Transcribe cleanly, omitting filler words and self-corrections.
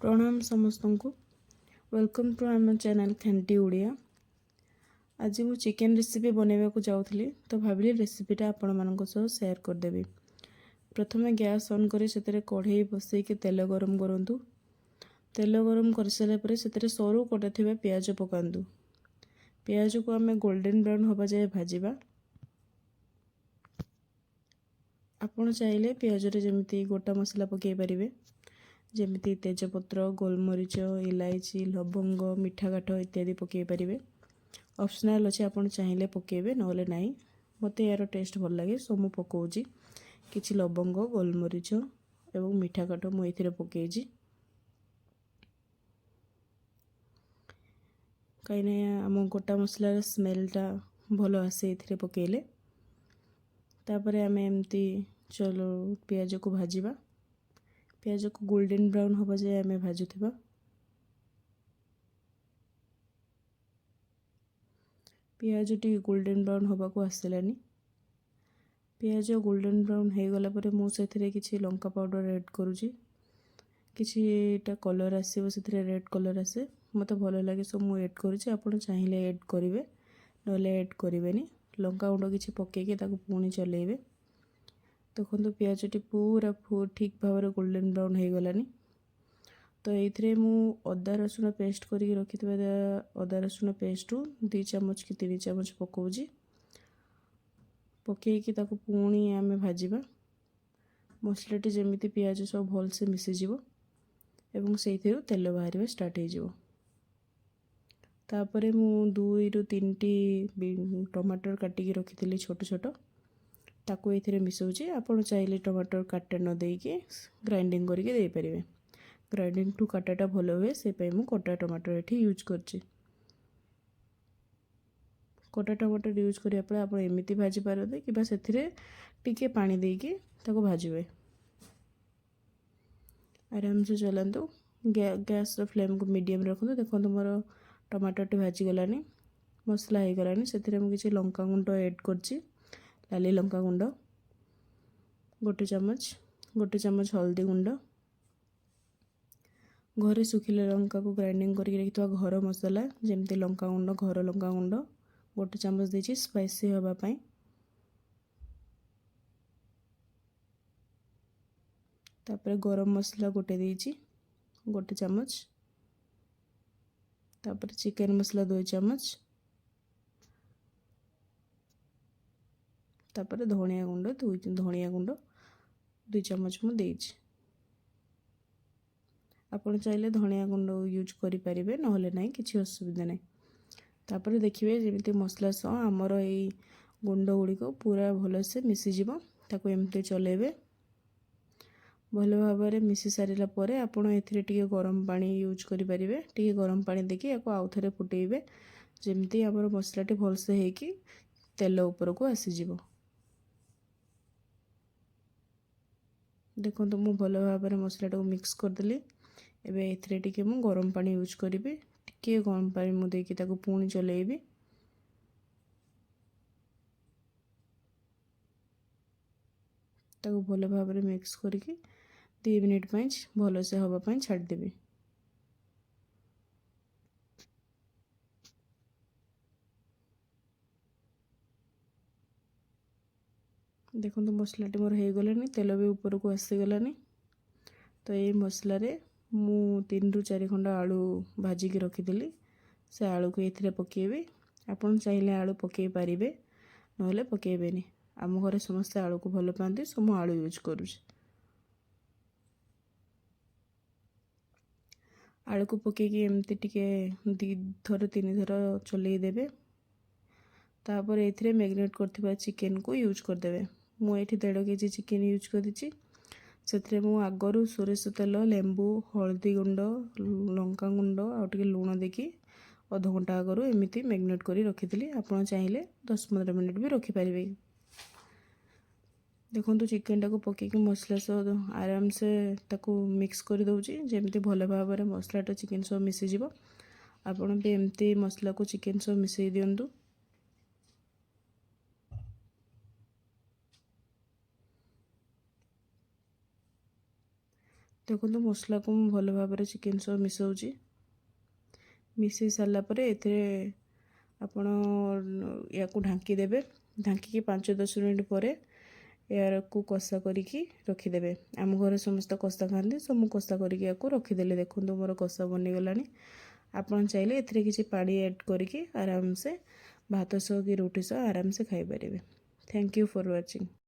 ପ୍ରଣାମ ସମସ୍ତଙ୍କୁ। Welcome to ଆମ ଚ୍ୟାନେଲ୍ ଖାଣ୍ଟି ଓଡ଼ିଆ। ଆଜି ମୁଁ ଚିକେନ୍ ରେସିପି ବନାଇବାକୁ ଯାଉଥିଲି, ତ ଭାବିଲି ରେସିପିଟା ଆପଣମାନଙ୍କ ସହ ସେୟାର କରିଦେବି। ପ୍ରଥମେ ଗ୍ୟାସ୍ ଅନ୍ କରି ସେଥିରେ କଢ଼େଇ ବସେଇକି ତେଲ ଗରମ କରନ୍ତୁ। ତେଲ ଗରମ କରିସାରିଲା ପରେ ସେଥିରେ ସରୁ କଟା ଥିବା ପିଆଜ ପକାନ୍ତୁ। ପିଆଜକୁ ଆମେ ଗୋଲ୍ଡେନ୍ ବ୍ରାଉନ୍ ହେବା ଯାଏ ଭାଜିବା। ଆପଣ ଚାହିଁଲେ ପିଆଜରେ ଯେମିତି ଗୋଟା ମସଲା ପକାଇ ପାରିବେ, ଯେମିତି ତେଜପତ୍ର, ଗୋଲମରିଚ, ଇଲାଇଚି, ଲବଙ୍ଗ, ମିଠା କାଠ ଇତ୍ୟାଦି ପକାଇ ପାରିବେ। ଅପସନାଲ୍ ଅଛି, ଆପଣ ଚାହିଁଲେ ପକାଇବେ, ନହେଲେ ନାହିଁ। ମୋତେ ଏହାର ଟେଷ୍ଟ ଭଲ ଲାଗେ, ସୋ ମୁଁ ପକାଉଛି କିଛି ଲବଙ୍ଗ, ଗୋଲମରିଚ ଏବଂ ମିଠା କାଠ ମୁଁ ଏଥିରେ ପକାଇଛି, କାହିଁକିନା ଆମ ଗୋଟା ମସଲାର ସ୍ମେଲଟା ଭଲ ଆସେ ଏଥିରେ ପକାଇଲେ। ତାପରେ ଆମେ ଏମିତି ଚଲୋ ପିଆଜକୁ ଭାଜିବା। ପିଆଜକୁ ଗୋଲ୍ଡେନ୍ ବ୍ରାଉନ୍ ହେବା ଯାଏ ଆମେ ଭାଜୁଥିବା। ପିଆଜଟି ଗୋଲ୍ଡେନ୍ ବ୍ରାଉନ୍ ହେବାକୁ ଆସିଲାନି। ପିଆଜ ଗୋଲ୍ଡେନ୍ ବ୍ରାଉନ୍ ହେଇଗଲା ପରେ ମୁଁ ସେଥିରେ କିଛି ଲଙ୍କା ପାଉଡ଼ର ଆଡ଼୍ କରୁଛି। କିଛିଟା କଲର୍ ଆସିବ ସେଥିରେ, ରେଡ଼୍ କଲର୍ ଆସେ, ମୋତେ ଭଲ ଲାଗେ, ସୋ ମୁଁ ଆଡ଼୍ କରୁଛି। ଆପଣ ଚାହିଁଲେ ଆଡ଼୍ କରିବେ, ନହେଲେ ଆଡ଼୍ କରିବେନି। ଲଙ୍କା ଗୁଣ୍ଡ କିଛି ପକାଇକି ତାକୁ ପୁଣି ଚଲେଇବେ। ଦେଖନ୍ତୁ, ପିଆଜଟି ପୁରା ଠିକ୍ ଭାବରେ ଗୋଲ୍ଡେନ୍ ବ୍ରାଉନ୍ ହେଇଗଲାନି। ତ ଏଇଥିରେ ମୁଁ ଅଦା ରସୁଣ ପେଷ୍ଟ କରିକି ରଖିଥିବା ଅଦା ରସୁଣ ପେଷ୍ଟରୁ 2 ଚାମଚ କି 3 ଚାମଚ ପକାଉଛି। ପକାଇକି ତାକୁ ପୁଣି ଆମେ ଭାଜିବା। ମସଲାଟି ଯେମିତି ପିଆଜ ସବୁ ଭଲସେ ମିଶିଯିବ ଏବଂ ସେଇଥିରୁ ତେଲ ବାହାରିବା ଷ୍ଟାର୍ଟ ହେଇଯିବ। ତାପରେ ମୁଁ 2ରୁ 3ଟି ଟମାଟର କାଟିକି ରଖିଥିଲି ଛୋଟ ଛୋଟ, ତାକୁ ଏଇଥିରେ ମିଶାଉଛି। ଆପଣ ଚାହିଁଲେ ଟମାଟର କାଟା ନ ଦେଇକି ଗ୍ରାଇଣ୍ଡିଙ୍ଗ କରିକି ଦେଇପାରିବେ। ଗ୍ରାଇଣ୍ଡିଙ୍ଗଠୁ କାଟାଟା ଭଲ ହୁଏ, ସେଇପାଇଁ ମୁଁ କଟା ଟମାଟର ଏଠି ୟୁଜ୍ କରିଛି। କଟା ଟମାଟର ୟୁଜ୍ କରିବା ପରେ ଆପଣ ଏମିତି ଭାଜି ପାରନ୍ତି କିମ୍ବା ସେଥିରେ ଟିକେ ପାଣି ଦେଇକି ତାକୁ ଭାଜିବେ। ଆରାମସେ ଚଲାନ୍ତୁ। ଗ୍ୟାସ୍ର ଫ୍ଲେମ୍କୁ ମିଡ଼ିୟମ୍ ରଖନ୍ତୁ। ଦେଖନ୍ତୁ, ମୋର ଟମାଟରଟି ଭାଜିଗଲାଣି, ମସଲା ହେଇଗଲାଣି। ସେଥିରେ ମୁଁ କିଛି ଲଙ୍କା ଗୁଣ୍ଡ ଆଡ଼୍ କରିଛି, ଲାଲି ଲଙ୍କା ଗୁଣ୍ଡ 1 ଚାମଚ, 1 ଚାମଚ ହଳଦୀ ଗୁଣ୍ଡ, ଘରେ ଶୁଖିଲା ଲଙ୍କାକୁ ଗ୍ରାଇଣ୍ଡିଙ୍ଗ କରିକି ରଖିଥିବା ଘର ମସଲା ଯେମିତି ଲଙ୍କା ଗୁଣ୍ଡ, ଘର ଲଙ୍କା ଗୁଣ୍ଡ 1 ଚାମଚ ଦେଇଛି ସ୍ପାଇସି ହେବା ପାଇଁ। ତାପରେ ଗରମ ମସଲା ଗୋଟେ ଦେଇଛି, 1 ଚାମଚ। ତାପରେ ଚିକେନ୍ ମସଲା 2 ଚାମଚ। ତାପରେ ଧନିଆ ଗୁଣ୍ଡ 2 ଚାମଚ ମୁଁ ଦେଇଛି। ଆପଣ ଚାହିଁଲେ ଧନିଆ ଗୁଣ୍ଡ ୟୁଜ୍ କରିପାରିବେ, ନହେଲେ ନାହିଁ, କିଛି ଅସୁବିଧା ନାହିଁ। ତାପରେ ଦେଖିବେ ଯେମିତି ମସଲା ସହ ଆମର ଏଇ ଗୁଣ୍ଡ ଗୁଡ଼ିକ ପୁରା ଭଲସେ ମିଶିଯିବ। ତାକୁ ଏମିତି ଚଲେଇବେ। ଭଲ ଭାବରେ ମିଶି ସାରିଲା ପରେ ଆପଣ ଏଥିରେ ଟିକେ ଗରମ ପାଣି ୟୁଜ୍ କରିପାରିବେ। ଟିକେ ଗରମ ପାଣି ଦେଇକି ୟାକୁ ଆଉ ଥରେ ଫୁଟେଇବେ, ଯେମିତି ଆମର ମସଲାଟି ଭଲସେ ହେଇକି ତେଲ ଉପରକୁ ଆସିଯିବ। ଦେଖନ୍ତୁ, ମୁଁ ଭଲ ଭାବରେ ମସଲାଟାକୁ ମିକ୍ସ କରିଦେଲି। ଏବେ ଏଥିରେ ଟିକେ ମୁଁ ଗରମ ପାଣି ୟୁଜ୍ କରିବି। ଟିକିଏ ଗରମ ପାଣି ମୁଁ ଦେଇକି ତାକୁ ପୁଣି ଚଲେଇବି। ତାକୁ ଭଲ ଭାବରେ ମିକ୍ସ କରିକି 2 ମିନିଟ୍ ପାଇଁ ଭଲସେ ହେବା ପାଇଁ ଛାଡ଼ିଦେବି। ଦେଖନ୍ତୁ, ମସଲାଟି ମୋର ହେଇଗଲାଣି, ତେଲ ବି ଉପରକୁ ଆସିଗଲାଣି। ତ ଏଇ ମସଲାରେ ମୁଁ 3ରୁ 4 ଖଣ୍ଡ ଆଳୁ ଭାଜିକି ରଖିଥିଲି, ସେ ଆଳୁକୁ ଏଥିରେ ପକାଇବି। ଆପଣ ଚାହିଁଲେ ଆଳୁ ପକାଇ ପାରିବେ, ନହେଲେ ପକାଇବେନି। ଆମ ଘରେ ସମସ୍ତେ ଆଳୁକୁ ଭଲ ପାଆନ୍ତି, ସୋ ମୁଁ ଆଳୁ ୟୁଜ୍ କରୁଛି। ଆଳୁକୁ ପକାଇକି ଏମିତି ଟିକେ 2 ଥର 3 ଥର ଚଲେଇ ଦେବେ। ତାପରେ ଏଥିରେ ମ୍ୟାରିନେଟ୍ କରିଥିବା ଚିକେନକୁ ୟୁଜ୍ କରିଦେବେ। ମୁଁ ଏଇଠି 1.5 କେଜି ଚିକେନ୍ ୟୁଜ୍ କରିଛି। ସେଥିରେ ମୁଁ ଆଗରୁ ସୋରିଷ ତେଲ, ଲେମ୍ବୁ, ହଳଦୀ ଗୁଣ୍ଡ, ଲଙ୍କା ଗୁଣ୍ଡ ଆଉ ଟିକେ ଲୁଣ ଦେଇକି ଅଧଘଣ୍ଟା ଆଗରୁ ଏମିତି ମ୍ୟାରିନେଟ୍ କରି ରଖିଥିଲି। ଆପଣ ଚାହିଁଲେ 10-15 ମିନିଟ୍ ବି ରଖିପାରିବେ। ଦେଖନ୍ତୁ, ଚିକେନଟାକୁ ପକାଇକି ମସଲା ସହ ଆରାମସେ ତାକୁ ମିକ୍ସ କରିଦେଉଛି, ଯେମିତି ଭଲ ଭାବରେ ମସଲାଟା ଚିକେନ୍ ସହ ମିଶିଯିବ। ଆପଣ ବି ଏମିତି ମସଲାକୁ ଚିକେନ୍ ସହ ମିଶାଇ ଦିଅନ୍ତୁ। ଦେଖନ୍ତୁ, ମସଲାକୁ ମୁଁ ଭଲ ଭାବରେ ଚିକେନ୍ ସହ ମିଶାଉଛି। ମିଶାଇ ସାରିଲା ପରେ ଏଥିରେ ଆପଣ ୟାକୁ ଢାଙ୍କି ଦେବେ। ଢାଙ୍କିକି 5-10 ମିନିଟ୍ ପରେ ଏହାକୁ କଷା କରିକି ରଖିଦେବେ। ଆମ ଘରେ ସମସ୍ତେ କଷା ଖାଆନ୍ତି, ସୋ ମୁଁ କଷା କରିକି ୟାକୁ ରଖିଦେଲି। ଦେଖନ୍ତୁ, ମୋର କଷା ବନିଗଲାଣି। ଆପଣ ଚାହିଁଲେ ଏଥିରେ କିଛି ପାଣି ଆଡ଼୍ କରିକି ଆରାମସେ ଭାତ ସହ କି ରୁଟି ସହ ଆରାମସେ ଖାଇପାରିବେ। Thank you for watching.